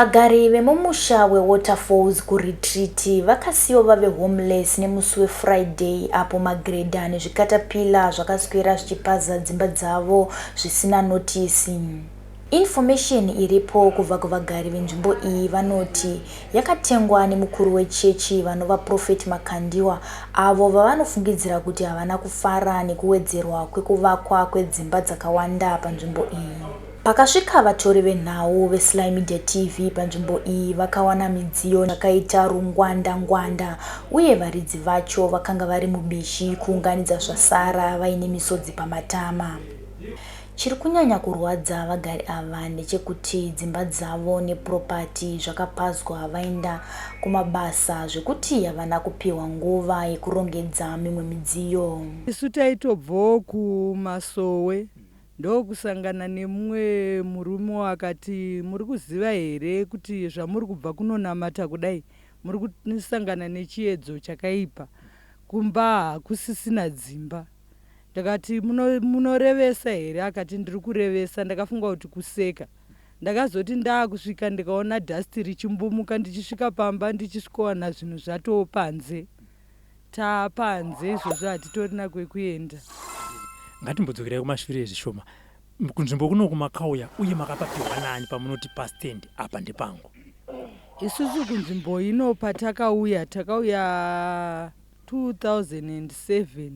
Vagari vemumusha weWaterfalls kuRetreat vakasiyiwa vave homeless nemusi weFriday apo magiredha nezvikatapila zvakaswera zvichipaza dzimba dzavo zvisina notisi. Information iripo kubva kuvagari venzvimbo iyi vanoti yakatengwa nemukuru wechechi vanova Prophet Makandiwa avo vavanofungidzira kuti havana kufara nekuwedzerwa kwekuvakwa kwedzimba dzakawanda panzvimbo iyi. Pakasvika vatori venhau veSly Media TV panzvimbo iyi vakawana midziyo yakaita rungwanda ngwanda uye varidzi vacho vakanga vari mubishi kuunganidza zvasara vaine misodzi pamatama. Chiri kunyanya kurwadza vagari ava ndechekuti dzimba dzavo nepropati zvakapazwa vaenda kumabasa zvekuti havana kupihwa nguva yekurongedza mimwe midziyo. Isu taitobvawo kumasowe ndokusangana nemumwe murume akati muri kuziva here kuti zvamuri kubva kunonamata kudai muri kusangana nechiedzo chakaipa kumba hakusisina dzimba ndakati munorevesa here akati ndiri kurevesa ndakafunga kuti kuseka ndakazoti ndaakusvika ndikaona dhasti richimbumuka ndichisvika pamba ndichisvikowana zvinhu zvatoo panze taapanze izvozvo hatitorina kwekuenda. Ngatimbodzokerai kumashure zvishoma. Kunzvimbo kunoku makauya uye makapapiwa nani pamunoti pastand apa ndepangu? Isusu kunzvimbo ino patakauya takauya 2007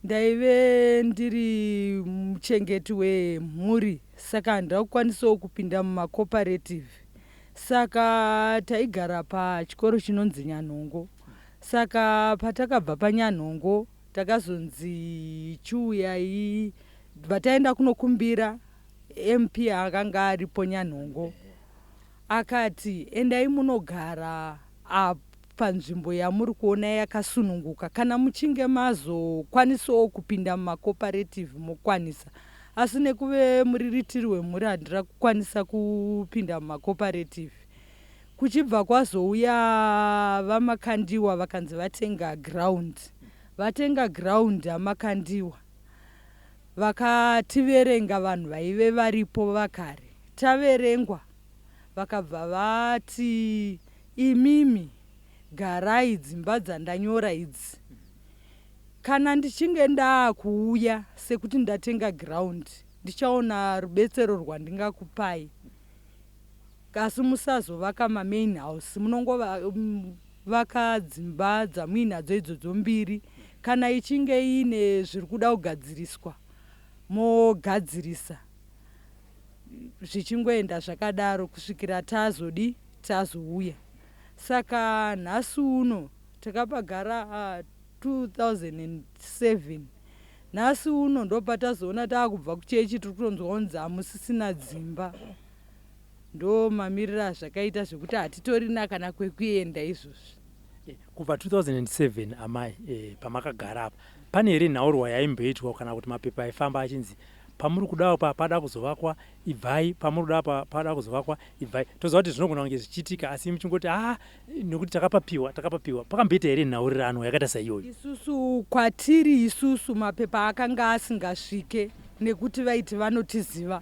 ndaive ndiri muchengeti wemhuri saka handina kukwanisawo kupinda mumacooperative saka taigara pachikoro chinonzi Nyanhongo saka patakabva paNyanhongo takazonzi chiuyai bva taenda kunokumbira MP akanga aripo Nyanhongo akati endai munogara panzvimbo yamuri kuona yakasununguka kana muchinge mazokwanisawo kupinda mumacooperative mokwanisa asi nekuve muriritiri wemhuri handira kukwanisa kupinda mumacooperative kuchibva kwazouya vaMakandiwa vakanzi vatenga ground vatenga ground aMakandiwa vakativerenga vanhu vaive varipo vakare taverengwa vakabva vati imimi garai dzimba dzandanyora idzi kana ndichinge ndaakuuya sekuti ndatenga ground ndichaona rubetsero rwandingakupai asi musazovaka mamain house munongovaka dzimba dzamuinadzo idzodzo mbiri kana ichinge iine zviri kuda kugadziriswa mogadzirisa zvichingoenda zvakadaro kusvikira tazodi tazouya saka nhasi uno takapagara 2007 nhasi uno ndopatazoona taakubva kuchechi tiri kutonzwa kunzi hamusisina dzimba ndo mamiriro azvakaita zvekuti hatitorina kana kwekuenda izvozvi. Kubva 2007 amai pamakagara apa pane here nhaurwa yaimboitwa kana kuti mapepa aifamba achinzi pamuri kuda pa pada kuzovakwa ibvai pamuri kuda pa pada kuzovakwa ibvai toziva kuti zvinogona kunge zvichiitika asi muchingoti a nekuti takapapiwa takapapiwa pakamboita here nhaurirano yakaita saiyoyo? Isusu kwatiri isusu mapepa akanga asingasvike nekuti vaiti vanotiziva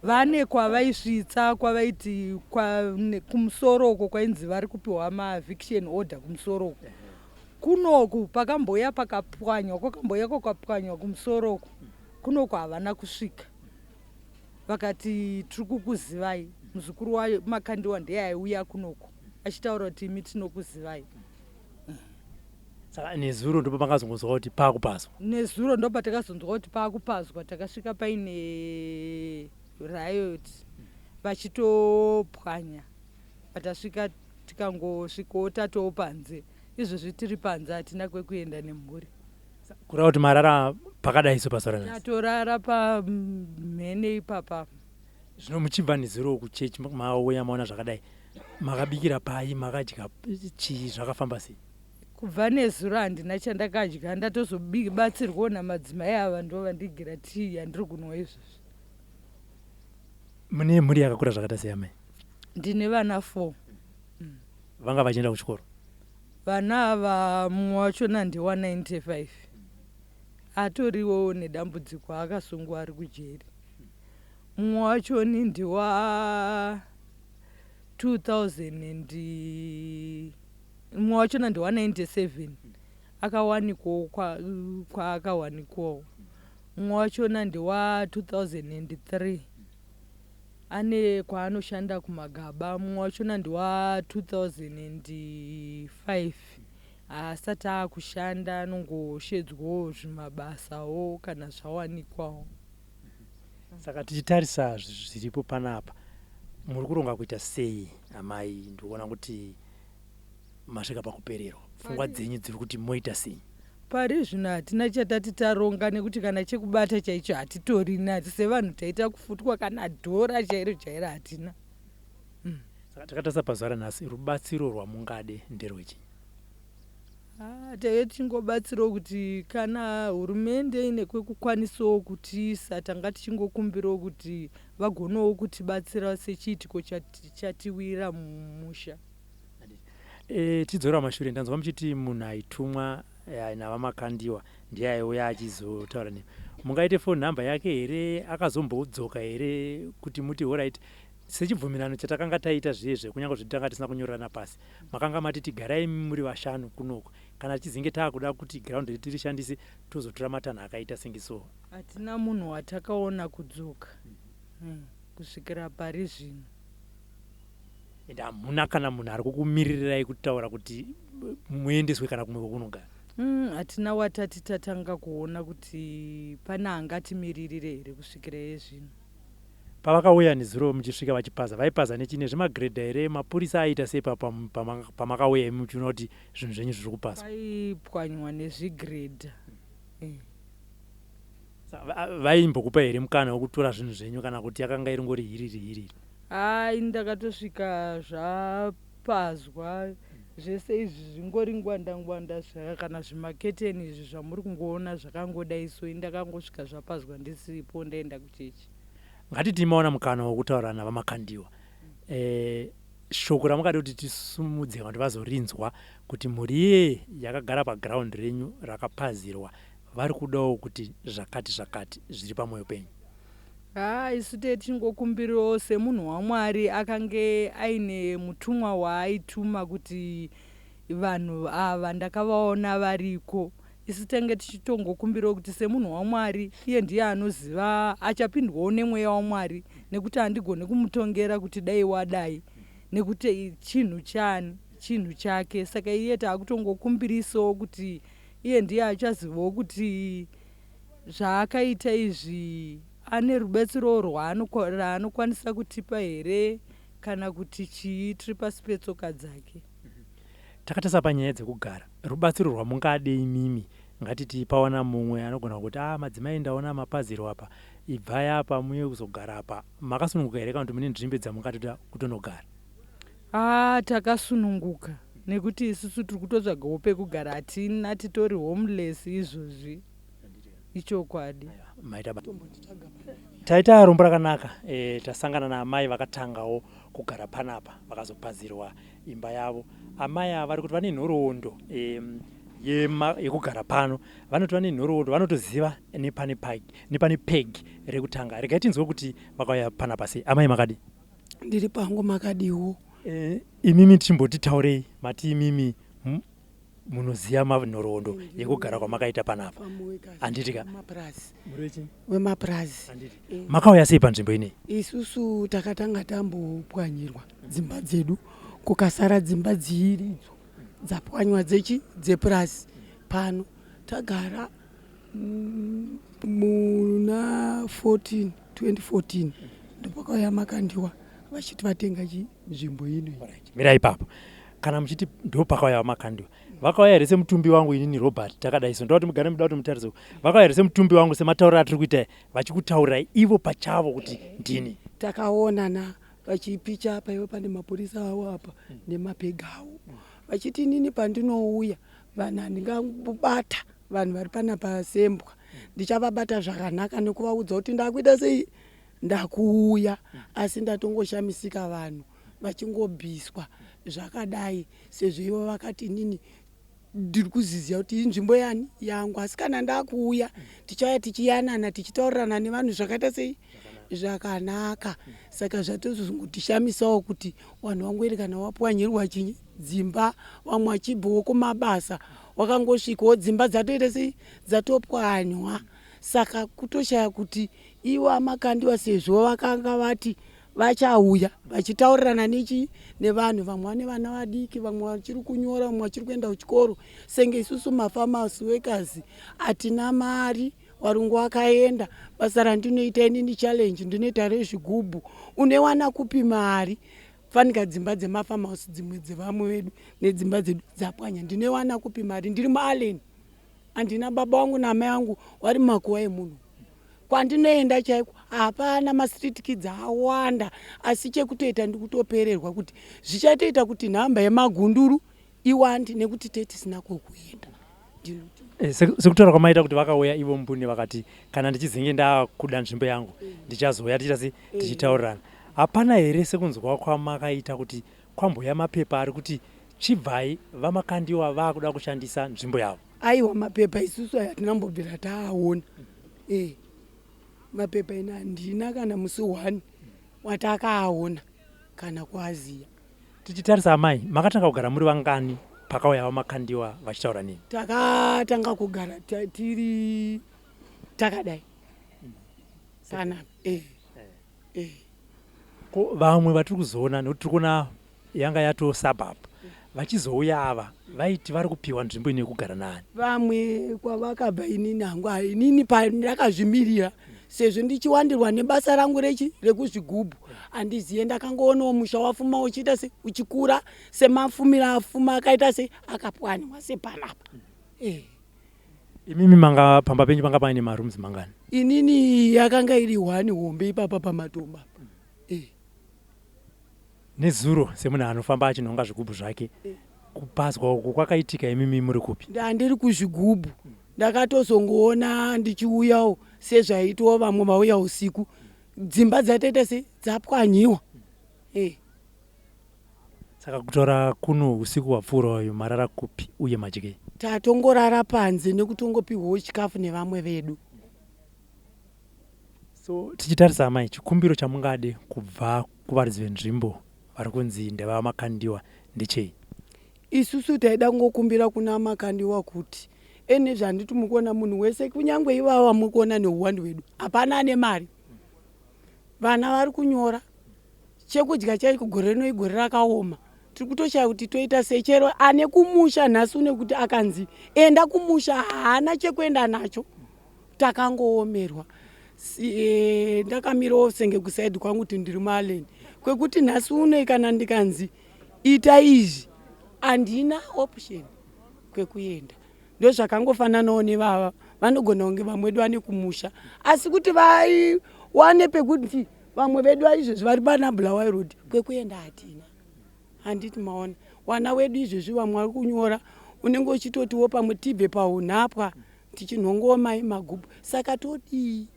vane kwavaisvitsa kwavaiti kumusoro uko kwainzi vari kupiwa maeviction order kumusoro uko kunoku pakamboya pakapwanywa kwakamboya kwakapwanywa kumusoro uko kunoku havana kusvika vakati tiri kukuzivai muzukuru wayo Makandiwa ndiye aiuya kunoku achitaura kuti imi tinokuzivai. Saka nezuro ndipo pakazongonzwa kuti paakupazwa? Nezuro ndo patakazonzwa kuti paakupazwa takasvika paine riot vachitopwanya patasvika tikangosvikawo tatoo panze izvozvi tiri panze hatina kwekuenda nemhuri. Kureva kuti marara pakadai so pazuva ranhasi? Tatorara pamhene ipapa. Zvino muchibva nezuro kuchechi mauya maona zvakadai makabikira pai makadya chii zvakafamba sei? Kubva nezuro handina chandakadya ndatozobatsirwawo namadzimai ava ndo vandigira tii yandiri kunwa izvozvi. Mune mhuri yakakura zvakaita sei amai? Ndine vana 4. Vanga vachienda kuchikoro? Vana ava mumwe wachona ndewa 95 atoriwo nedambudziko akasungwa ari kujeri. Mumwe wachoni ndewa 2000 and mumwe wachona ndewa97 akawanikwawo kwaakawanikwawo. Mumwe wachona ndewa2003, ane kwaanoshanda kumagaba. Mumwe wachona ndewa2005, haasati akushanda, anongoshedzwawo zvimabasawo kana zvawanikwawo. Saka tichitarisa zviripo panapa, muri kuronga kuita sei, amai? Ndikuona kuti masvika pakupererwa. Pfungwa dzenyu dziri kuti moita sei? Pari zvino hatina chatati taronga, nekuti kana chekubata chaicho hatitorina. Sevanhu taita kufutwa, kana dhora chairo chairo hatina. Saka takatarisa pazuva ranhasi, rubatsiro rwamungade nderwechii? Ah, taive tichingobatsirawo kuti kana hurumende ine kwekukwanisawo kutiisa, tanga tichingokumbirawo kuti vagonewo kutibatsira sechiitiko chatiwira mumusha. Tidzora mashure, ndanzwa muchiti munhu aitumwa naVaMakandiwa ndiye aiuya achizotaura nemi. Mungaite phone number yake here? Akazombodzoka here kuti muti, "Alright, sechibvumirano chatakanga taita zviye, kunyange zvetanga tisina kunyorerana pasi, makanga mati tigarai muri vashanu kunoko, kana tichizinge taakuda kuti ground redu tirishandise, tozotora matanho akaita senge so"? Hatina munhu watakaona kudzoka kusvikira pari zvino. Ende hamuna kana munhu ari kukumiririrai kutaura kuti muendeswe kana kumwe kwekunogara? Hatina watati tatanga kuona kuti pane angatimiririre here kusvikira iye zvino. Pavakauya nezuro muchisvika vachipaza, vaipaza nechine zvemagredha here? Mapurisa aiita sei pamakauya imi muchiona kuti zvinhu zvenyu zviri kupazwa? Paipwanywa nezvigredha. Vaimbokupa here mukana wekutora zvinhu zvenyu, kana kuti yakanga iringori hiriri hiriri? Hai, ndakatosvika zvapazwa zvese izvi, zvingori ngwanda ngwanda, kana zvimaketeni izvi zvamuri kungoona zvakangodai so. Indakangosvika zvapazwa ndisipo, ndaenda kuchechi. Ngatiti maona mukana wokutaura naVaMakandiwa, shoko ramungade kuti tisumudze vanhu vazorinzwa kuti mhuri iyeye yakagara paground renyu rakapazirwa vari kudawo kuti zvakati zvakati zviri pamwoyo penyu? Ha, isu tee tichingokumbirawo semunhu waMwari akange aine mutumwa waaituma kuti vanhu ava ndakavaona variko, isu tenge tichitongokumbirawo kuti semunhu waMwari, iye ndiye anoziva, achapindwawo nemweya waMwari, nekuti handigoni kumutongera kuti dai wadai, nekuti chinhu chani, chinhu chake. Saka iye taakutongokumbirisawo kuti iye ndiye achazivawo kuti zvaakaita izvi ane rubetsero raanokwanisa kutipa here, kana kuti chii. Tiri pasi petsoka dzake. Takatarisa panyaya dzekugara, rubatsiro rwamungade imimi, ngatiti pawana mumwe anogona kuti, "A, madzimai, ndaona mapaziro apa, ibvai apa muye kuzogara apa," makasununguka here, kana kuti mune nzvimbo dzamungatoda kutonogara? Ha, takasununguka, nekuti isusu tiri kutotsvagawo pekugara hatina, titori homeless izvozvi, ichokwadi. Maita taita rombo rakanaka. Tasangana naamai vakatangawo kugara panapa, vakazopazirwa imba yavo. Amai ava vari kuti vane nhoroondo yekugara pano. Vanoti vane nhoroondo, vanotoziva nepane peg rekutanga. Regai tinzwe kuti vakauya panapa sei. Amai, makadi? Ndiri pangu, makadiwo? Imimi tichimbotitaurei, mati imimi munoziva manhoroondo yekugara kwamakaita panapa, handiti ka? Wemapurazi. Makauya sei panzvimbo inei? Isusu takatanga tambopwanyirwa dzimba dzedu, kukasara dzimba dziiridzo dzapwanywa dzechi dzepurazi pano. Tagara muna 14 2014 ndopakauya Makandiwa vachiti vatenga nzvimbo ino. Mirai ipapo. Kana muchiti ndo pakauya VaMakandiwa, vakauya here semutumbi wangu inini Robert takadai so? Ndoda kuti mugare, muda kuti mutarise. Vakauya here semutumbi wangu, sematauriro atiri kuita, vachikutaurirai ivo pachavo kuti ndini? Takaonana vachipicha paiva pane mapurisa avo apa nemapega avo, vachiti, "Inini pandinouya vanhu handingabata vanhu vari panapa sembwa, ndichavabata zvakanaka nekuvaudza kuti ndakuita sei, ndakuuya." Asi ndatongoshamisika vanhu vachingobviswa zvakadai, sezvo ivo vakati, "Inini ndiri kuziziva kuti inzvimbo yani yangu, asi kana ndakuuya tichauya tichiyanana, tichitaurirana nevanhu zvakaita sei." Zvakanaka. Saka zvatozongotishamisawo kuti vanhu vangoerekana wapwanyirwa chinyi dzimba, vamwe vachibvawo kumabasa wakangosvikawo dzimba dzatoita sei, dzatopwanywa. Saka kutoshaya kuti ivo amakandiwa sezvo vakanga vati vachauya vachitaurirana nechi nevanhu, vamwe vane vana vadiki, vamwe vachiri kunyora, vamwe vachiri kuenda kuchikoro. Senge isusu mafarmers workers hatina mari, varungu vakaenda. Basa randinoita inini challenge ndinoita rezvigubhu, unoiwana kupi mari? Fanika dzimba dzemafarmhouse dzimwe dzevamwe vedu nedzimba dzedu dzapwanya, ndinoiwana kupi mari? Ndiri muAllen, handina baba vangu naamai vangu vari mumakuva emunhu. Kwandinoenda chaiko hapana, mastreet kids awanda, asi chekutoita ndikutopererwa kuti zvichatoita kuti nhamba yemagunduru iwande nekuti tetisina kwokuenda. Sekutaura kwamaita kuti vakauya ivo mbune vakati kana ndichizenge ndakuda nzvimbo yangu ndichazouya tichiita sei, tichitaurirana. Hapana here sekunzwa kwamakaita kuti kwamboya mapepa ari kuti chibvai, vaMakandiwa vakuda kushandisa nzvimbo yavo? Aiwa, mapepa isusu aya hatina kumbobvira taaona. Mapepa ina handina kana musi 1 watakaaona kana kuaziya. Tichitarisa amai, makatanga kugara muri vangani pakauya vaMakandiwa vachitaura nemi? Takatanga kugara tiri takadai panapa. Ko vamwe vatiri kuzoona, nekuti tiri kuona yanga yato suburb, vachizouya ava vaiti vari kupiwa nzvimbo ino yekugara nani? Vamwe kwavakabva inini hangu inini pandakazvimirira sezvo ndichiwandirwa nebasa rangu rechi rekuzvigubhu handiziye, ndakangoonawo musha wafuma uchiita se uchikura semafumiro afuma akaita se akapwanywa sepanapa. Imimi manga pamba penyu panga paine marooms mangani? Inini yakanga iri 1 hombe ipapa pamatombo apa. Nezuro semunhu anofamba achinhonga zvigubhu zvake, kupazwa uku kwakaitika imimi muri kupi? Ndandiri kuzvigubhu, ndakatozongoona ndichiuyawo sezvaitwawo vamwe vauya usiku, dzimba dzatoita se dzapwanyiwa. Saka kutaura kuno usiku hwapfuura uyu marara kupi uye madyei? Tatongorara panze nekutongopihwawo chikafu nevamwe vedu. So tichitarisa amai, chikumbiro chamungade kubva kuvaridzi venzvimbo vari kunzi ndevamakandiwa ndechei? Isusu taida kungokumbira kuna Makandiwa kuti ene zvanditi mukuona munhu wese kunyange ivava muri kuona neuwandu hwedu hapana ane mari. Vana vari kunyora chekudya chaiko, gore rino igore rakaoma, tiri kutoshaya kuti toita sei. Chero ane kumusha nhasi une kuti akanzi enda kumusha haana chekuenda nacho, takangoomerwa. Ndakamirawo senge kusaidi kwangu kuti ndiri muAllen, kwekuti nhasi une kana ndikanzi ita izvi handina option kwekuenda. Ndozvakangofananawo nevava vanogona kunge vamwe vedu vane kumusha, asi kuti vaiwane pekuti vamwe vedu vaizvezvi vari pana Bulawayo Road kwekuenda hatina. Handiti maona wana wedu izvezvi vamwe vari kunyora, unenge uchitotiwo pamwe tibve paunhapwa tichinhongowo mai magubhu. Saka todii?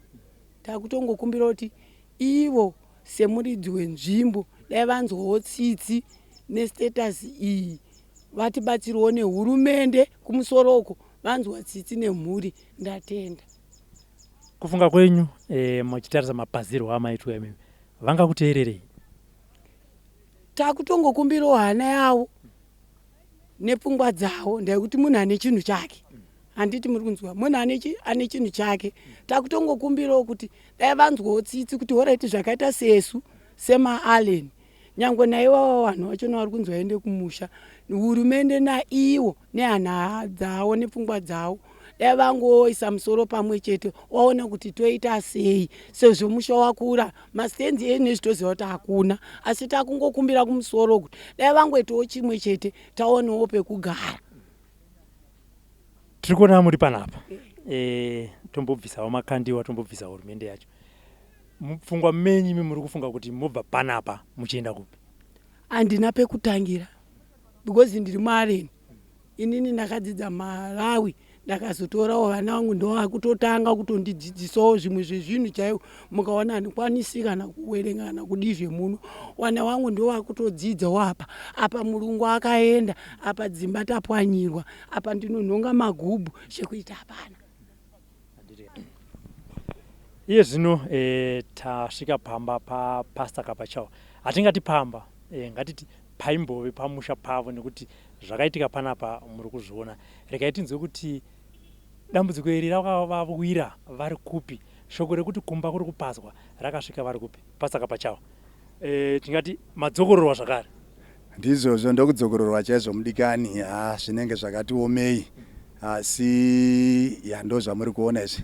Takutongokumbira kuti ivo semuridzi wenzvimbo dai vanzwawo tsitsi nestatus iyi, vatibatsirewo nehurumende kumusoro uko vanzwa tsitsi nemhuri. Ndatenda. Kufunga kwenyu, muchitarisa mapazirwo amaitwa imimi, vangakuteererei? Takutongokumbirawo hana yavo nepfungwa dzavo, ndekuti munhu ane chinhu chake, handiti muri kunzwa, munhu ane chinhu chake. Takutongokumbirawo kuti dai vanzwawo tsitsi kuti horaiti zvakaita sesu semaAllen, nyangwe naivava vanhu vachona vari kunzi vaende kumusha, hurumende naivo nehana dzavo nepfungwa dzavo dai vangoisa musoro pamwe chete waona kuti toita sei sezvo musha wakura. Mastenzi enyu nezvitoziva kuti hakuna, asi takungokumbira kumusoro kuti dai vangoitawo chimwe chete taonawo pekugara. Tiri kuona muri panapa, tombobvisawo Makandiwa, tombobvisa hurumende yacho. Mupfungwa menyu imi muri kufunga kuti mobva panapa muchienda kupi? Handina pekutangira because ndiri muAllen. Inini ndakadzidza Malawi, ndakazotorawo vana vangu ndovakutotanga kutondidzidzisawo zvimwe zvezvinhu chaiwo. Mukaona handikwanisi kana kuwerenga kana kudii zvemuno, vana vangu ndovakutodzidzawo apa. Apa murungu akaenda, apa dzimba tapwanyirwa, apa ndinonhonga magubhu, chekuita hapana. Iye zvino tasvika pamba paPastor Kapachawo. Hatingati pamba, ngatiti paimbove pamusha pavo nekuti zvakaitika panapa muri kuzviona. Regai tinzwe kuti dambudziko iri rakavawira vari kupi. Shoko rekuti kumba kuri kupazwa rakasvika vari kupi. Pastor Kapachawo, tingati madzokororwa zvakare. Ndizvozvo, ndokudzokororwa chaizvo mudikani. Ha, zvinenge zvakati omei, asi ya, ndo zvamuri kuona izvi.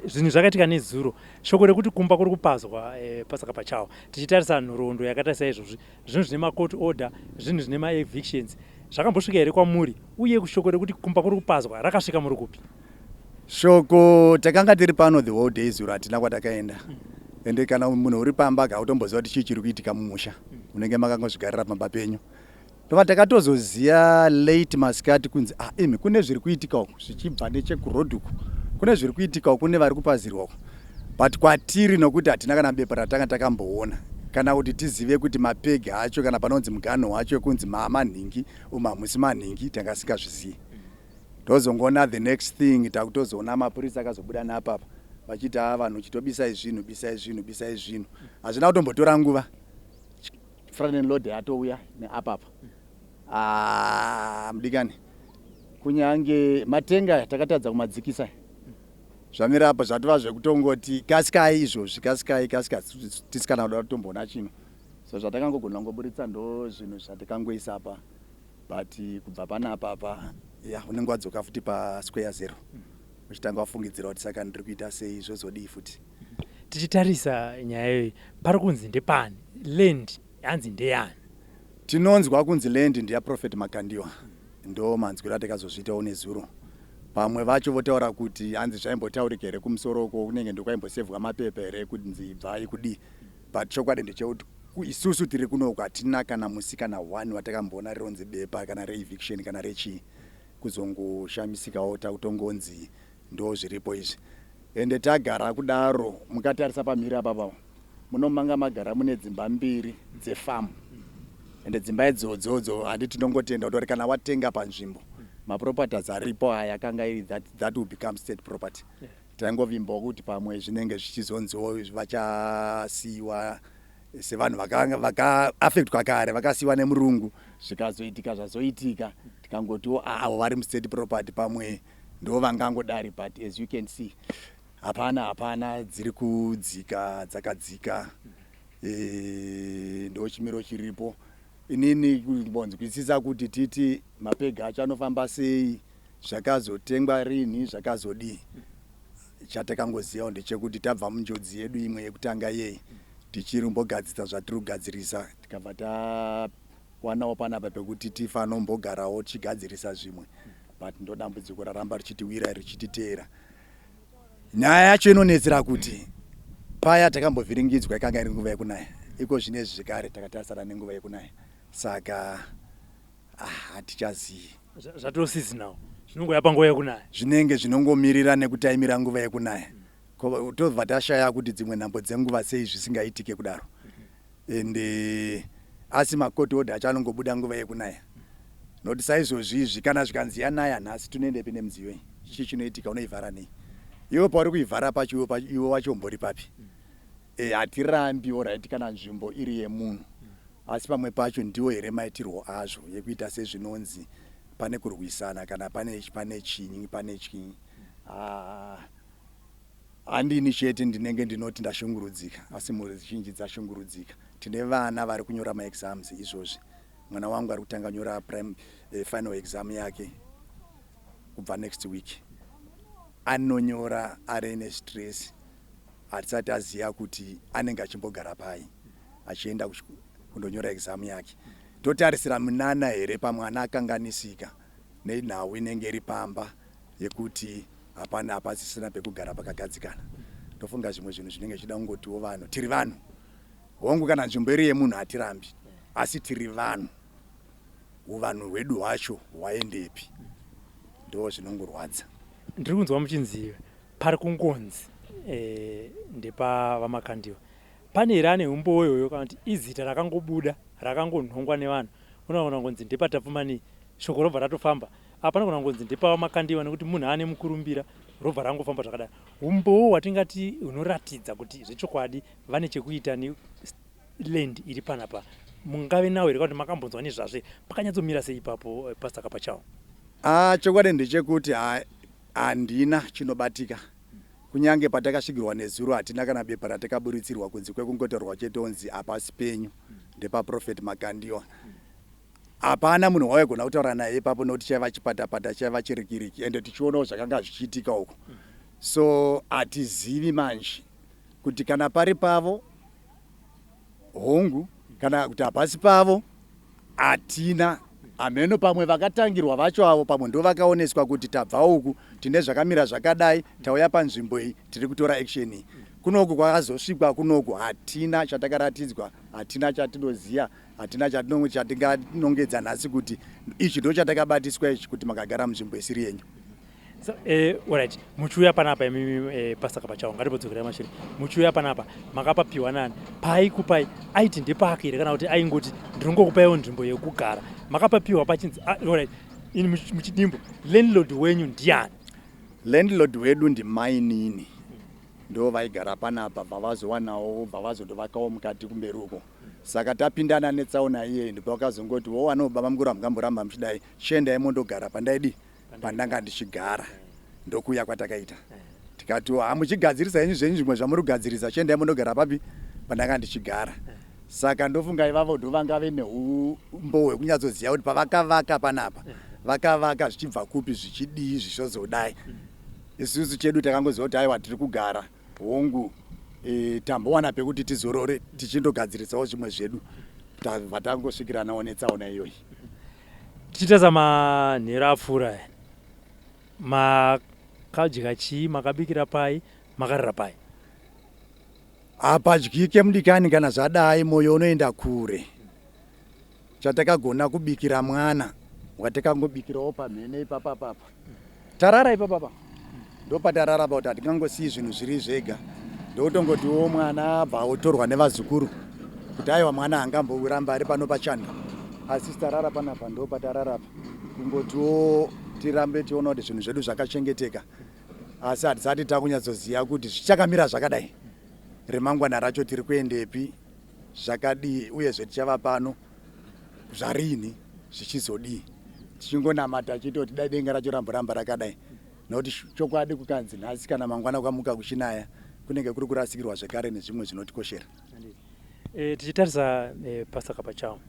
Zvinhu zvakaitika nezuro, shoko rekuti kumba kuri kupazwa, Pastor Kapachawo, tichitarisa nhoroondo yakaita saizvozvi, zvinhu zvine macourt order, zvinhu zvine maevictions, zvakambosvika here kwamuri? Uye shoko rekuti kumba kuri kupazwa rakasvika muri kupi? Shoko takanga tiri pano the whole day zuro, hatina kwatakaenda. Ende kana munhu uri pamba kautomboziva kuti chii chiri kuitika mumusha, unenge makangozvigarira pamba penyu. Ndobva takatozoziva late masikati kunzi, ah, imi, kune zviri kuitika uku, zvichibva nechekuroad uku, kune zviri kuitika uku, kune vari kupazirwa uku. But kwatiri, nokuti hatina kana bepa ratanga takamboona kana kuti tizive kuti mapegi acho kana panonzi muganho wacho ekunzi maamanhingi umu hamusi manhingi, tanga singazvizivi. Tozongoona the next thing, takutozoona mapurisa akazobuda napapa vachiti, ha, vanhu chitobisai zvinhu, bisai zvinhu, bisai zvinhu. Hazvina kutombotora nguva, front load yatouya neapapa. Ah, mudikani, kunyange matenga takatadza kumadzikisa. Zvamira apa, zvatova zvekutongoti kasikai izvozvi, kasikai, kasika, tisikana kuda kutomboona chino. So zvatakangogona kungoburitsa ndo zvinhu zvatikangoisa apa, but kubva panapa apa, ya, unenge wadzoka futi pasquare zero, uchitanga wafungidzira kuti saka ndiri kuita sei, zvozodii futi. Tichitarisa nyaya iyoyi, pari kunzi ndepani land, hanzi ndeyani? Tinonzwa kunzi land ndeyaProphet Makandiwa, ndo manzwiro atakazozviitawo nezuro. Pamwe vacho votaura kuti hanzi zvaimbotaurika here kumusoro uko, kunenge ndokwaimbosevhwa mapepa here kunzi ibvai kudii. But chokwadi ndechekuti isusu tiri kunoku hatina kana musi kana one watakamboona rinonzi bepa kana reeviction kana rechii. Kuzongoshamisikawo takutongonzi ndo zviripo izvi. Ende tagara kudaro, mukatarisa pamhiri apapa, munomanga magara mune dzimba mbiri dzefamu. Ende dzimba idzodzodzo, handi tinongotenda kuti kana watenga panzvimbo, maproperties aripo aya akanga iri that will become state property. Taingovimbawo kuti pamwe zvinenge zvichizonziwo vachasiyiwa sevanhu vakaaffectwa kare, vakasiyiwa nemurungu, zvikazoitika zvazoitika, tikangotiwo avo vari mustate property pamwe ndo vangangodari. But as you can see, hapana, hapana, dziri kudzika dzakadzika. Ndo chimiro chiripo. Inini kumbonzwisisa kuti titi mapega acho anofamba sei, zvakazotengwa rini, zvakazodii, chatakangozivawo ndechekuti tabva munjodzi yedu imwe yekutanga yei, tichiri kumbogadzirisa zvatiri kugadzirisa, tikabva tawanawo panapa pekuti tifanombogarawo tichigadzirisa zvimwe. But ndo dambudziko raramba richitiwira, richititeera. Nyaya yacho inonetsera kuti paya takambovhiringidzwa ikanga iri nguva yekunaya. Iko zvinezvi zvekare takatarisana nenguva yekunaya, saka ah, hatichazivi. Zvatoo seasonal, zvinongoya panguva yekunaya. Zvinenge zvinongomirira nekutaimira nguva yekunaya. Tobva tashaya kuti dzimwe nhambo dzenguva sei zvisingaitike kudaro. Ende asi macourt order acho anongobuda nguva yekunaya, nokuti saizvozvi izvi kana zvikanzi yanaya nhasi, tinoendepi nemidziyo iyi? Chii chinoitika? Unoivhara nei iwe? Pauri kuivhara pacho, iwe wacho umbori papi? Hatirambi, alright, kana nzvimbo iri yemunhu, asi pamwe pacho ndiwo here maitirwo azvo yekuita sezvinonzi pane kurwisana kana pane pane chinyi, pane chinyi? Ah, handini chete ndinenge ndinoti ndashungurudzika, asi mhuri zhinji dzashungurudzika. Tine vana vari kunyora maexams izvozvi. Mwana wangu ari kutanga nyora prime final exam yake kubva next week. Anonyora ari nestress, hatisati aziva kuti anenge achimbogara pai achienda kundonyora exam yake. Totarisira munana here pamwana akanganisika nenhau inenge iri pamba yekuti hapana, hapasisina pekugara pakagadzikana? Ndofunga zvimwe zvinhu zvinenge zvichida kungotiwo vanhu tiri vanhu. Hongu, kana nzvimbo iri yemunhu hatirambi, asi tiri vanhu, uvanhu hwedu hwacho hwaendepi? Ndo zvinongorwadza. Ndiri kunzwa muchinzi pari kungonzi ndepavaMakandiwa. Pane here ane umbowo iyoyo, kana kuti izita rakangobuda rakangonhongwa nevanhu? Unoona kungonzi ndepatapfumani, shoko robva ratofamba. Apa panogona kungonzi ndepaVaMakandiwa nekuti munhu ane mukurumbira robva rangofamba zvakadaro. Umbowo hwatingati hunoratidza kuti zvechokwadi vane chekuita neland iri panapa mungave nawo here kana kuti makambonzwa nezvazvo here? Pakanyatsomira sei ipapo eh, Pastor Kapachawo? Ah, chokwadi ndechekuti handina chinobatika. Kunyange patakasvikirwa nezuro hatina kana bepa ratakaburitsirwa kunze kwekungotaurwa chete onzi hapasi penyu ndepaProphet Makandiwa. Hapana munhu wawaigona kutaura naye ipapo nokuti chaiva chipatapata chaiva chirikiriki ende tichionawo zvakanga zvichiitika uko. So hatizivi manje kuti kana pari pavo hongu kana kuti hapasi pavo hatina hameno pamwe vakatangirwa vacho avo pamwe ndovakaoneswa kuti tabva uku tine zvakamira zvakadai tauya panzvimbo iyi tiri kutora action iyi kunoku kwakazosvikwa kunoku hatina chatakaratidzwa hatina chatinoziva hatina chatinganongedza nhasi kuti ichi ndo chatakabatiswa ichi kuti makagara munzvimbo isiri yenyu So, eh, alright muchiuya panapa imimi eh, pastor Kapachawo ngatimbodzokerai mashure muchiuya panapa makapapiwa nani paaikupai aiti ndepake here kana kuti aingoti ndinongokupaiwo nzvimbo yekugara makapapiwa pachinzi ah, alright ini muchidimbu landlord wenyu ndiani landlord wedu ndimainini ndo vaigara panapa bva vazowanawo bva vazondovakawo mukati kumberi uko saka tapindana netsaona iyeyi ndipo vakazongoti wo wano baba mukuru hamungamboramba muchidai chiendai mondogara pandaidii pandanga ndichigara ndokuuya kwatakaita tikati hamuchigadzirisa henyu zvenyu zvimwe zvamuri kugadzirisa chiendai mondogara papi pandanga ndichigara saka ndofunga ivavo ndovangave neumbo hwekunyatsoziva kuti pavakavaka panapa vakavaka zvichibva kupi zvichidii zvichozodai isusu chedu takangoziva kuti aiwa tiri kugara hongu e, tambowana pekuti tizorore tichindogadzirisawo zvimwe zvedu tabva tangosvikiranawo netsaona iyoyi Tichitarisa manheru apfuura aya, makadya chii, makabikira pai, makarara pai? Hapadyike mudikani kana zvadai moyo unoenda kure. Chatakagona kubikira mwana watakangobikirawo pamhene ipapa papa. Tarara ipapa pa. Ndopatarara pa kuti hatingangosiyi zvinhu zviri zvega. Ndokutongotiwo mwana abva otorwa nevazukuru kuti aiwa mwana haangamboramba ari pano pachando. Asi tarara panapa ndopatarara apa. Kungotiwo tirambe tiona kuti zvinhu zvedu zvakachengeteka. Asi hatisati takunyatsoziva kuti zvichakamira zvakadai. Remangwana racho tiri kuendepi zvakadii uyezve tichava pano zvarini zvichizodii tichingonamata chitoti dai denga racho ramboramba rakadai nokuti chokwadi kukanzi nhasi kana mangwana kwamuka kuchinaya kunenge kuri kurasikirwa zvekare nezvimwe zvinotikoshera. E, tichitarisa e, Pastor Kapachawo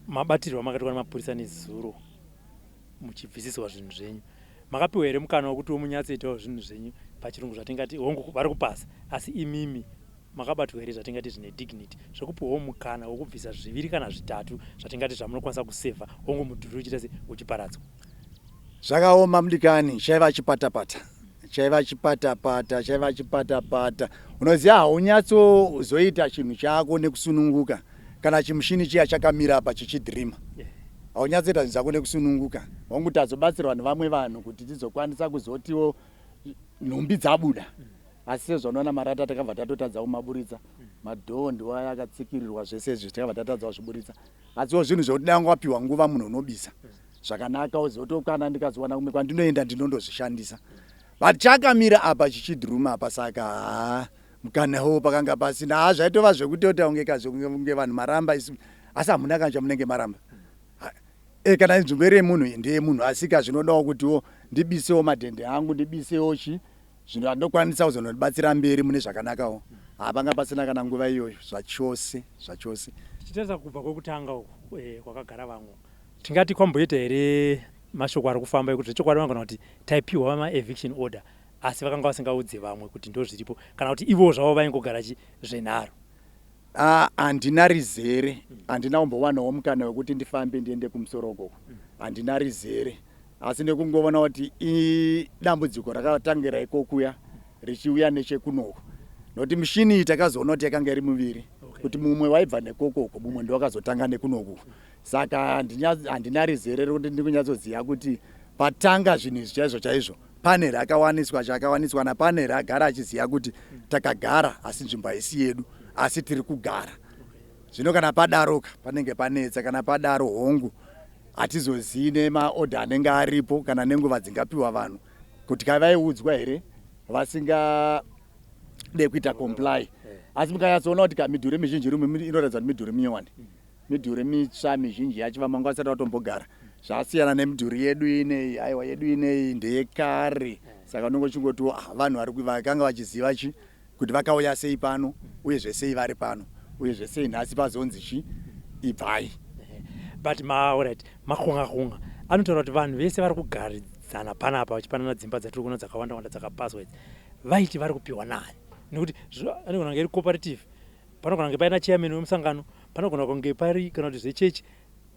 mabatirwo amakaitwa nemapurisa nezuro muchibvisiswa zvinhu zvenyu makapiwa here mukana wekutiwo munyatsoitawo zvinhu zvenyu pachirungu zvatingati hongu vari kupasa asi imimi Makabatwa here zvatingati zvine dignity zvekupiwawo mukana wekubvisa zviviri kana zvitatu zvatingati zvamunokwanisa kusevha hongu mudhuri uchiita se uchiparadzwa? Zvakaoma mudikani, chaiva chipatapata chaiva chipatapata chaiva chipatapata. Unoziva haunyatsozoita chinhu chako nekusununguka kana chimushini chiya chakamira apa chichidhirima haunyatsoita zvinhu zvako nekusununguka. Hongu tazobatsirwa nevamwe vanhu kuti tizokwanisa kuzotiwo nhumbi dzabuda Asi sezvaunoona marata takabva tatotadza kumaburitsa. Madhoo ndiwo aya akatsikirirwa zvese izvi takabva tatadza kuzviburitsa. Asiwo zvinhu zvekuti dai wanga wapiwa nguva munhu unobisa zvakanaka uzive kuti kana ndikazowana kumwe kwandinoenda ndinondozvishandisa. But chakamira apa chichidhuruma apa saka haa mukana wo pakanga pasina. Haa zvaitova zvekutota kunge kunge vanhu maramba isu asi hamuna kana chamunenge maramba. E, kana nzvimbo iri yemunhu ndeyemunhu asika zvinodawo kutiwo ndibisewo madhende angu ndibisewo chi Zvinhu zvandinokwanisa kuzonondibatsira mberi mune zvakanakawo. Hapanga pasina kana nguva iyoyo zvachose zvachose. Tichitarisa kubva kwekutanga uku eh, kwakagara vamwe tingati kwamboita here mashoko ari kufamba ekuti zvechokwadi vanogona kuti taipiwa maeviction order asi vakanga vasingaudze vamwe kuti ndozviripo kana kuti ivowo zvavo vaingogara chi zvenharo. Ah, handina rizere handina kumbowanawo mukana wekuti ndifambe ndiende kumusoro ukoko handina rizere asi nekungovona kuti idambudziko rakatangira ikokuya richiuya nechekunoku nokuti mishini iyi takazoona kuti yakanga iri miviri kuti mumwe waibva nekokoko mumwe ndowakazotanga nekunoku saka handina rizere rekuti ndikunyatsoziva kuti patanga zvinhu izvi chaizvo chaizvo pane rakawaniswa chakawaniswa napane ragara achiziva kuti takagara asi nzvimbo haisi yedu asi tiri kugara zvino kana padaroka panenge panetsa kana padaro hongu. Hatizozivi nemaodha anenge aripo kana nenguva dzingapiwa vanhu kuti kavaiudzwa here vasingade kuita comply. Asi mukanyatsoona kuti kamidhuri mizhinji iri inoratidza kuti midhuri minyowani, midhuri mitsva mizhinji yacho, vamwe vanga vasati vatombogara. Zvasiyana nemidhuri yedu inei. Aiwa, yedu inei ndeyekare, saka unenge uchingotiwo, ah, vanhu vari vakanga vachiziva chi kuti vakauya sei pano, uyezve sei vari pano, uyezve sei nhasi pazonzi chi ibvai. But alright, makunga kunga anotaura kuti vanhu vese vari kugaridzana panapa vachipanana dzimba dzatiri kuona dzakawanda wanda dzakapaswa idzi, vaiti vari kupiwa nani? Nekuti anogona kunge iri cooperative, panogona kunge paina chairman wemusangano, panogona kunge pari kana kuti zvechechi.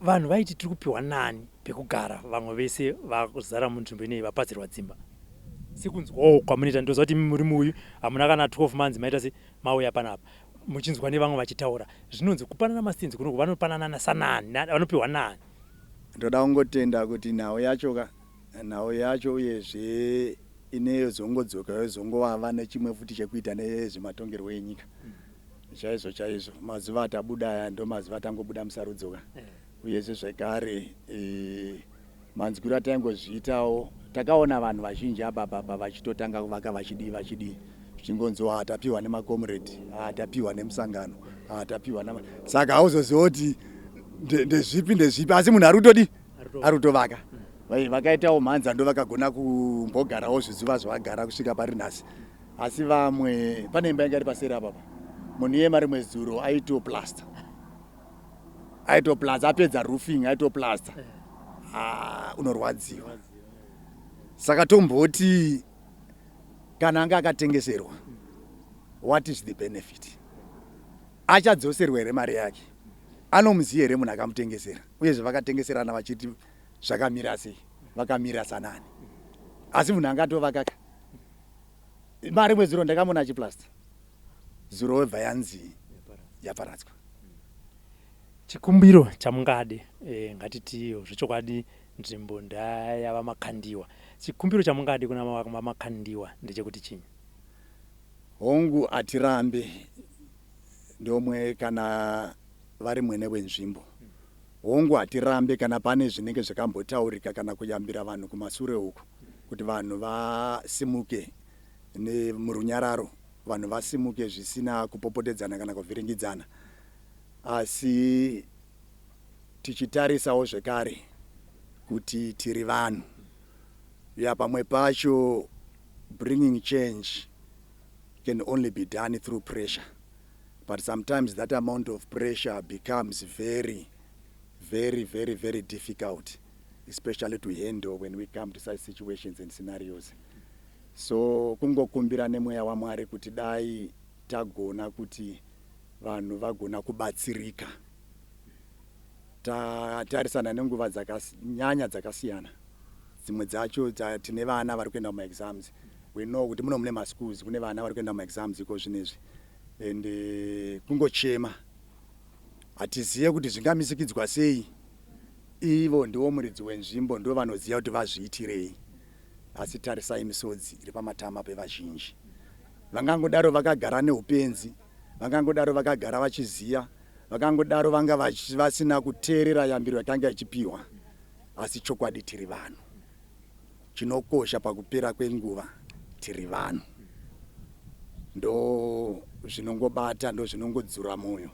Vanhu vaiti tiri kupiwa nani pekugara? Vamwe vese vazara munzvimbo inei vapazirwa dzimba, sekunzwawo kwamunoita, ndoziva kuti imi muri muuyu hamuna kana 12 months maita se mauya panapa, muchinzwa nevamwe vachitaura zvinonzi kupanana mastands kunoku, vanopanana sanani? Vanopiwa nani? Ndoda kungotenda kuti nhau yacho ka, nhau yacho uyezve inezongodzoka yozongovava nechimwe futi chekuita nezvematongerwo enyika chaizvo chaizvo. Mazuva atabuda aya ndo mazuva atangobuda musarudzo ka. Uyezve zvekare, manzwiro ataingozviitawo, takaona vanhu vazhinji apapapa vachitotanga kuvaka, vachidii vachidii, zvichingonzi, "Tapiwa nemakomrade, tapiwa nemusangano, tapiwa nama." Saka hauzoziva kuti ndezvipi ndezvipi, asi munhu ari kutodi ari kutovaka. Vakaitawo mhanza ndo vakagona kumbogarawo zvizuva zvavagara kusvika pari nhasi. Asi vamwe, pane imba yanga iri paseri apapa, munhu iye marimwe zuro aitoplasta, aitoplasta, apedza roofing, aitoplasta. Ah, unorwadziwa. Saka tomboti kana anga akatengeserwa, what is the benefit? Achadzoserwa here mari yake? Anomuziva here munhu akamutengesera? Uyezve vakatengeserana vachiti zvakamira sei? Vakamira sanani? Asi munhu angatovakaka mari mwezuro, ndakamuona achiplasta zuro, webva yanzi yaparadzwa. Chikumbiro chamungade, ngatitiyo zvechokwadi nzvimbo ndayava Makandiwa, chikumbiro chamungade kuna vaMakandiwa ndechekuti chinyi? Hongu, hatirambe ndomwe kana vari mwene wenzvimbo. Hongu, hatirambe kana pane zvinenge zvakambotaurika kana kuyambira vanhu kumasure uku kuti vanhu vasimuke murunyararo, vanhu vasimuke zvisina kupopotedzana kana kuvhiringidzana. Asi tichitarisawo zvekare kuti tiri vanhu ya, pamwe pacho bringing change can only be done through pressure, but sometimes that amount of pressure becomes very, very, very, very difficult, especially to handle when we come to such situations and scenarios. So kungokumbira nemweya waMwari kuti dai tagona kuti vanhu vagona kubatsirika. Tatarisana nenguva dzakanyanya dzakasiyana, dzimwe dzacho tine vana vari kuenda kumaexams. We know kuti muno mune maschools, kune vana vari kuenda kumaexams iko zvinezvi, and kungochema, hatizive kuti zvingamisikidzwa sei. Ivo ndiwo muridzi wenzvimbo, ndo vanoziva kuti vazviitirei. Asi tarisai misodzi iri pamatama pevazhinji. Vangangodaro vakagara neupenzi, vangangodaro vakagara vachiziya, vakangodaro vanga vasina kuteerera yambiro yakanga ichipiwa, asi chokwadi tiri vanhu. Chinokosha pakupera kwenguva, tiri vanhu. Ndo zvinongobata, ndo zvinongodzura mwoyo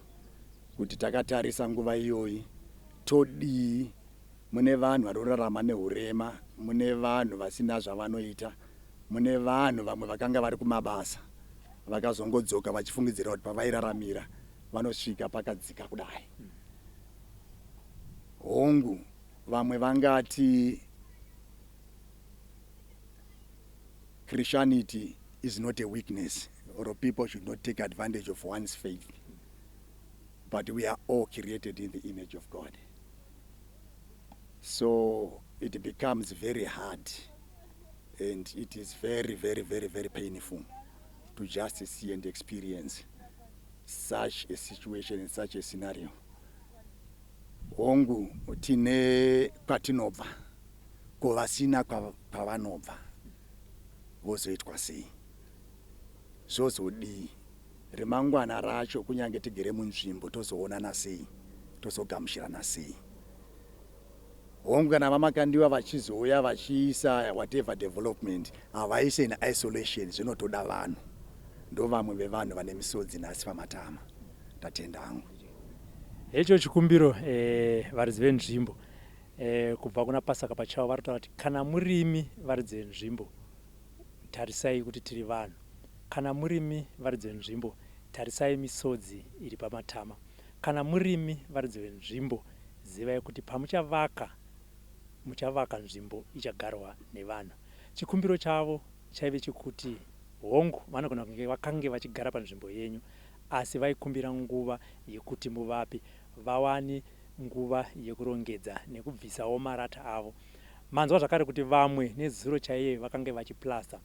kuti takatarisa nguva iyoyi todii. Mune vanhu vanorarama neurema, mune vanhu vasina zvavanoita, mune vanhu vamwe vakanga vari kumabasa vakazongodzoka vachifungidzira kuti pavairaramira vanosvika pakadzika kudai. Hongu, vamwe vangati Christianity is not a weakness or people should not take advantage of one's faith, but we are all created in the image of God, so it becomes very hard and it is very, very, very, very painful to just see and experience such a situation and such a scenario. Hongu, tine kwatinobva, ko vasina kwavanobva vozoitwa sei? Zvozodii remangwana racho? Kunyange tigere munzvimbo, tozoonana sei? Tozogamuchirana sei? Hongu, kana VaMakandiwa vachizouya vachiisa whatever development, havaise in isolation, zvinotoda vanhu. Ndovamwe vevanhu vane misodzi nhasi pamatama. Ndatenda hangu. Hecho chikumbiro varidzi venzvimbo kubva kuna Pasaka pachavo vari kutaura kuti kana murimi varidzi venzvimbo tarisai kuti tiri vanhu. Kana murimi varidzi venzvimbo tarisai misodzi iri pamatama. Kana murimi varidzi venzvimbo zivai kuti pamuchavaka muchavaka nzvimbo ichagarwa nevanhu. Chikumbiro chavo chaive chekuti hongu vanogona kunge vakange vachigara panzvimbo yenyu asi vaikumbira nguva yekuti muvape vawane nguva yekurongedza nekubvisawo marata avo. Manzwa zvakare kuti vamwe nezuro chaiye vakange vachiplaster.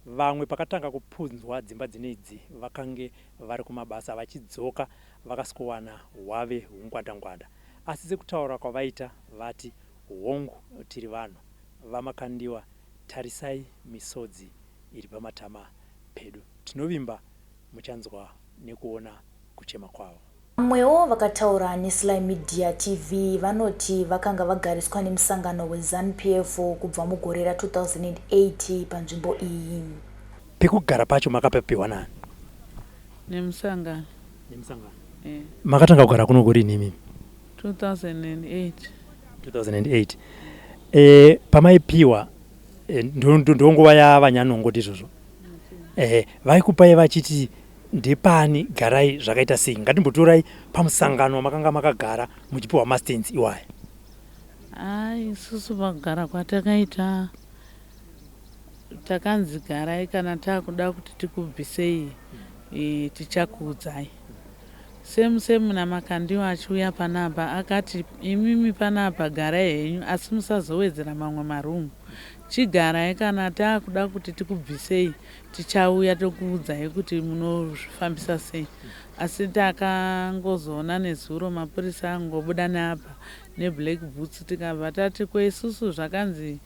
Vamwe pakatanga kupunzwa dzimba dzinedzi vakange vari kumabasa vachidzoka vakasvikowana hwave hungwandangwanda. Asi sekutaura kwavaita vati hongu tiri vanhu. VaMakandiwa tarisai misodzi iri pamatama pedu. Tinovimba muchanzwa nekuona kuchema kwavo. Vamwewo vakataura neSly Media TV vanoti vakanga vagariswa nemusangano weZanu PF kubva mugore ra 2008 panzvimbo iyi. Pekugara pacho makapapiwa nani? Nemusangano. Nemusangano. Makatanga kugara kuno kurini imimi? 2008. 2008. Pamaipiwa ndonguva yavanyanongo ndizvozvo. Vaikupai vachiti ndepani garai zvakaita sei? Ngatimbotorai pamusangano wamakanga makagara muchipiwa mastands iwaya. Ai, isusu pakugara kwatakaita takanzi garai, kana taakuda kuti tikubvisei tichakuudzai. Same same naMakandiwa achiuya panapa akati imimi panapa garai henyu asi musazowedzera mamwe marumu. Chigarai, kana taakuda kuti tikubvisei tichauya tokuudzai kuti munozvifambisa sei. Asi takangozoona nezuro mapurisa angobuda neapa neblack boots, tikabva tati ko isusu zvakanzi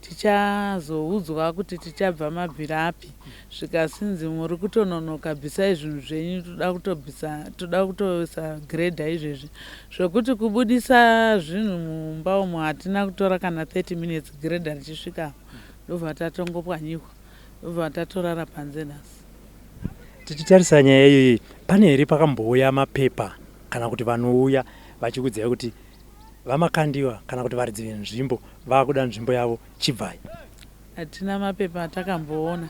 tichazoudzwa kuti tichabva mabvira api, zvikasinzi muri kutononoka, bvisai zvinhu zvenyu, toda kutobvisa, toda kutoisa grader izvezvi. Zvokuti kubudisa zvinhu mumba umo hatina kutora kana 30 minutes grader richisvika, ndobva tatongopwanyikwa, ndobva tatorara panze nhasi. Tichitarisa nyaya iyoyi, pane here pakambouya mapepa kana kuti vanouya vachikuudzai kuti VaMakandiwa kana kuti varidzi venzvimbo vakuda nzvimbo yavo, chibvai? Hatina mapepa atakamboona.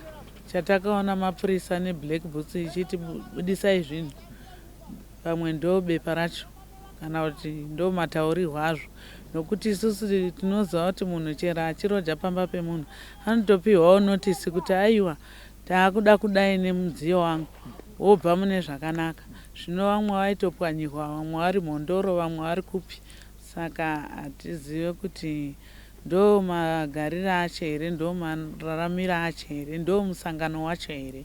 Chatakaona mapurisa neblack boots ichiti budisai zvinhu, pamwe ndo bepa racho kana kuti ndo mataurirwo azvo, nokuti isusu tinoziva kuti munhu chero achiroja pamba pemunhu anotopiwawo notisi kuti aiwa taakuda kudai nemudziyo wangu, wobva mune zvakanaka. Zvino vamwe vaitopwanyirwa, vamwe vari mhondoro, vamwe vari kupi, saka hatizive kuti ndo magariro acho here, ndo mararamiro acho here, ndo musangano wacho here.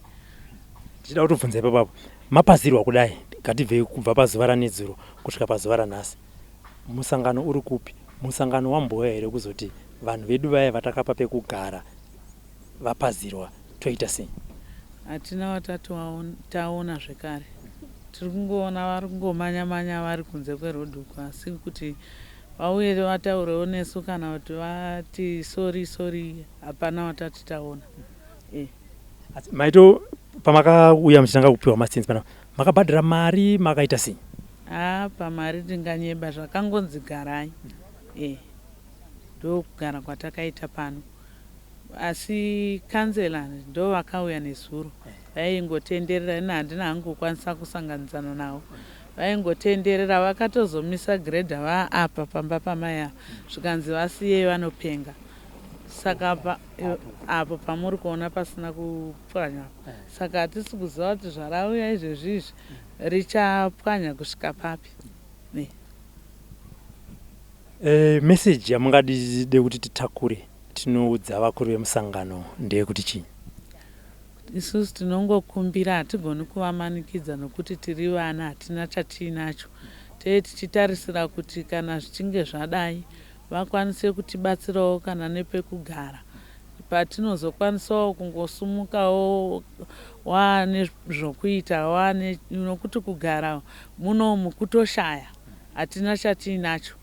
Tichida kutobvunza ipapapo, mapazirwa kudai, ngatibvei kubva pazuva ranezuro kusvika pazuva ranhasi, musangano uri kupi? Musangano wambouya here kuzoti vanhu vedu vaya vatakapa pekugara vapazirwa, toita sei? Hatina watati taona zvekare. Tiri kungoona vari kungomanya manya vari kunze kwerodhi uko, asi kuti vauye vataurewo nesu kana kuti vati sorry sorry hapana watati taona. Asi maito pamakauya muchitanga kupiwa mastands panapa makabhadhara mari, makaita sei? Haa, pamari tinganyeba, zvakangonzi garai, ndokugara kwatakaita pano. Asi kansela ndo vakauya nezuro, vaingotenderera, ini handina hangu kukwanisa kusanganidzana navo, vaingotenderera. Vakatozomisa grader vaapa pamba pamai ava, zvikanzi vasiyei vanopenga. Saka apo pamuri kuona pasina kupwanywa, saka hatisi kuziva kuti zvarauya izvezvi izvi richapwanya kusvika papi. Meseji yamungadide kuti titakure tinoudza vakuru vemusangano ndeyekuti chii? Isusu tinongokumbira, hatigoni kuvamanikidza nokuti tiri vana, hatina chatiinacho. Tee tichitarisira kuti kana zvichinge zvadai vakwanise kutibatsirawo kana nepekugara, patinozokwanisawo kungosumukawo waane zvokuita waane, nokuti kugara munomu kutoshaya, hatina chatiinacho.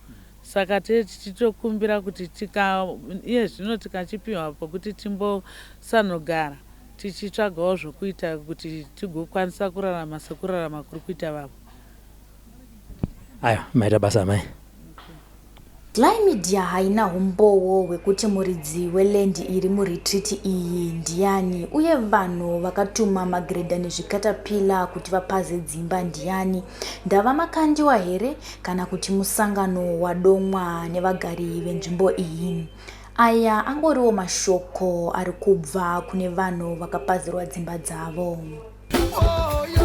Saka tee tichitokumbira kuti tika iye zvino tikachipiwa pokuti timbosanogara tichitsvagawo zvokuita kuti tigokwanisa kurarama sekurarama kuri kuita vamwe. Aiwa, maita basa amai. Sly Media haina humbowo hwekuti muridzi weland iri muretreat iyi ndiyani uye vanhu vakatuma magreda nezvikatapila kuti vapaze dzimba ndiyani. Ndava Makandiwa here kana kuti musangano wadomwa nevagari venzvimbo iyi? Aya angoriwo mashoko ari kubva kune vanhu vakapazirwa dzimba dzavo. Oh.